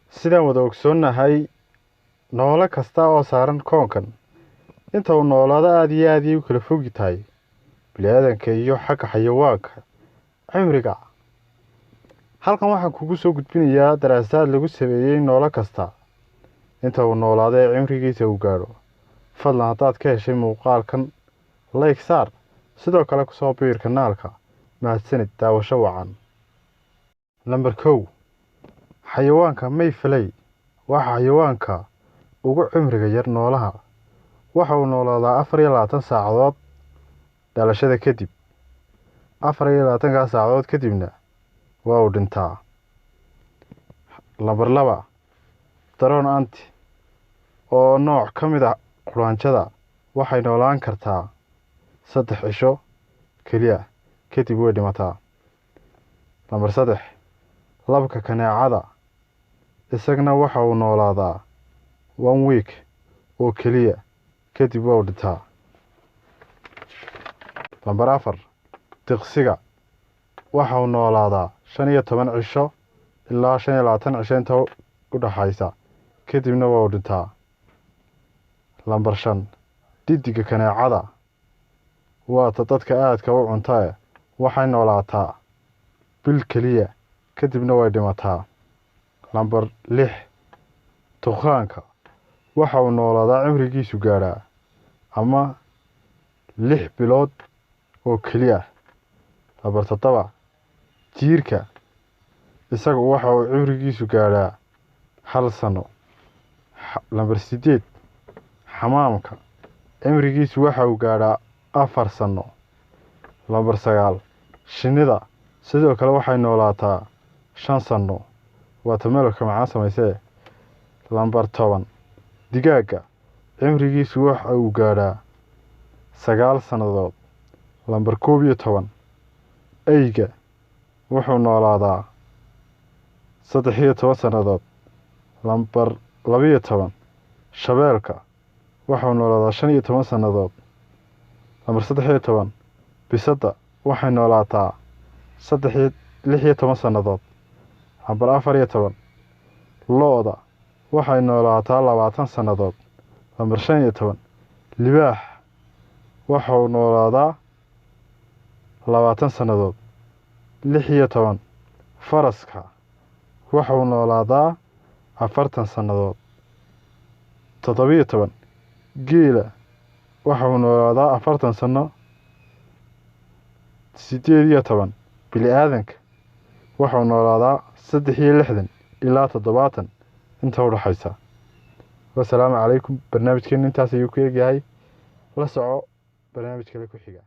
Sidaan wada ogsoonnahay, noole kasta oo saaran koonkan inta uu noolaado aada iyo aad ayay u kala fogi tahay bini-aadanka iyo xagga xayawaanka cimriga. Halkan waxaan kugu soo gudbinayaa daraasaad lagu sameeyey noole kasta inta uu noolaado ee cimrigiisa uu gaadho. Fadlan haddaad ka heshay muuqaalkan like saar, sidoo kale kusoo biir kanaalka. Mahadsanid, daawasho wacan. Number 1, xayawaanka mayfly waa xayawaanka ugu cimriga yar noolaha. Waxa uu noolaadaa 24 saacadood dhalashada kadib, 24-kaa saacadood kadibna waa uu dhintaa. Lambar 2, drone ant oo nooc ka mid ah quraanjada, waxay noolaan kartaa 3 cisho keliya, kadib way dhimataa. Lambar 3, labka kaneecada, isagna waxa uu noolaadaa 1 week oo keliya, kadib waa uu dhintaa. Lambar 4, diqsiga, waxa uu noolaadaa 15 cisho ilaa 25 cisho inta u dhaxaysa, kadibna waa uu dhintaa. Lambar 5, dhidiga kaneecada, waa ta dadka aadka u cunta, waxay noolaataa bil keliya, kadibna way dhimataa. Lambar 6, duqaanka, waxa uu noolaadaa cimrigiisu gaadhaa ama 6 bilood oo keliya. Lambar 7, jiirka, isagu waxa uu cimrigiisu gaadhaa 1 sano. Lambar 8, xamaamka, cimrigiisu waxa uu gaadhaa 4 sano. Lambar 9, shinnida, sidoo kale waxay noolaataa 5 sano, waa ta malabka macaan samaysee. Lambar 10, digaagga, cimrigiisu waxa uu gaadhaa 9 sannadood. Lambar 11, eyga, wuxuu noolaadaa 13 sannadood. Lambar 12, shabeelka, wuxuu noolaadaa 15 sannadood. Lambar 13, bisadda, waxay noolaataa 16 sannadood. Lambar 14, lo'da, waxay noolaataa 20 sannadood. Lambar 15, libaax, wuxuu noolaadaa 20 sannadood. 16, faraska, wuxuu noolaadaa 40 sannadood. 17, geela, wuxuu noolaadaa 40 sano. 18, bini'aadanka, wuxuu noolaadaa 63 ilaa 70 inta u dhaxaysa. Wassalaamu calaykum. Barnaamijkeenu intaas ayuu ku egyahay. La soco barnaamij kale ku xiga.